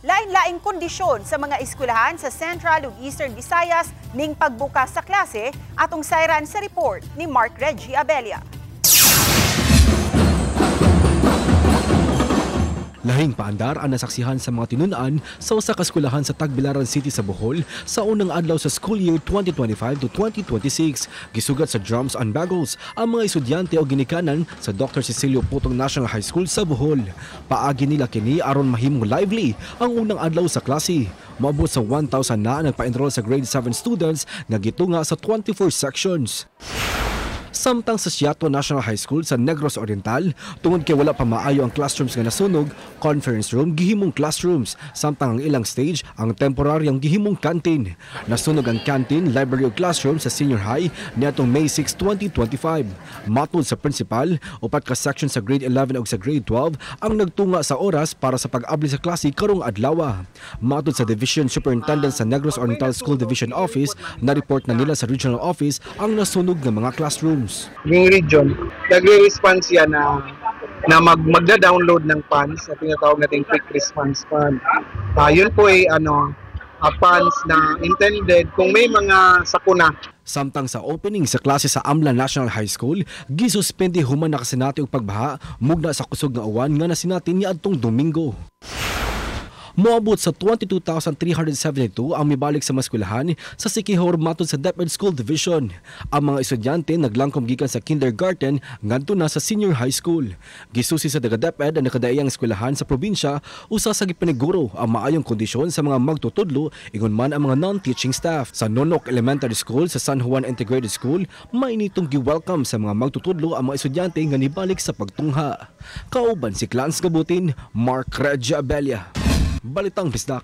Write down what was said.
Lain-laing kondisyon sa mga eskwelahan sa Central ug Eastern Visayas ning pagbukas sa klase, atong sayran sa report ni Mark Reggie Abella. Lahing paandar ang nasaksihan sa mga tinun-an sa usa ka eskwelahan sa Tagbilaran City sa Bohol sa unang adlaw sa school year 2025 to 2026. Gisugat sa drums and bagels ang mga estudyante o ginikanan sa Dr. Cecilio Putong National High School sa Bohol. Paagi nila kini aron mahimong lively ang unang adlaw sa klase. Moabot sa 1,000 na ang nagpa-enroll sa grade 7 students nga gitunga sa 24 sections. Samtang sa Siato National High School sa Negros Oriental, tungod kay wala pa maayo ang classrooms nga nasunog, conference room gihimong classrooms, samtang ang ilang stage ang temporaryong gihimong canteen. Nasunog ang canteen, library ug classroom sa senior high niadtong May 6, 2025. Matod sa principal, upat ka section sa grade 11 ug sa grade 12 ang nagtunga sa oras para sa pag-abli sa klase karong adlaw. Matod sa Division Superintendent sa Negros Oriental School Division Office, na-report na nila sa regional office ang nasunog nga mga classrooms. Yung region, nagre-response yan na na magda-download ng funds na tinatawag nating quick response fund. Yun po ay funds na intended kung may mga sakuna. Samtang sa opening sa klase sa Amla National High School, gisuspende human nakasinati og pagbaha mugna sa kusog nga uwan nga nasinati niadtong Domingo. Moabot sa 22,372 ang mibalik sa maskwelahan sa Siquijor matod sa DepEd School Division. Ang mga estudyante naglangkom gikan sa kindergarten ngadto na sa senior high school. Gisusi sa taga DepEd ang nakadaiyang eskwelahan sa probinsya usa sa gipaniguro ang maayong kondisyon sa mga magtutudlo ingon man ang mga non-teaching staff. Sa Nonok Elementary School sa San Juan Integrated School, mainitong gi-welcome sa mga magtutudlo ang mga estudyante nga nibalik sa pagtungha. Kauban si Clans Gabutin, Mark Regia Abella. Balitang Bisdak.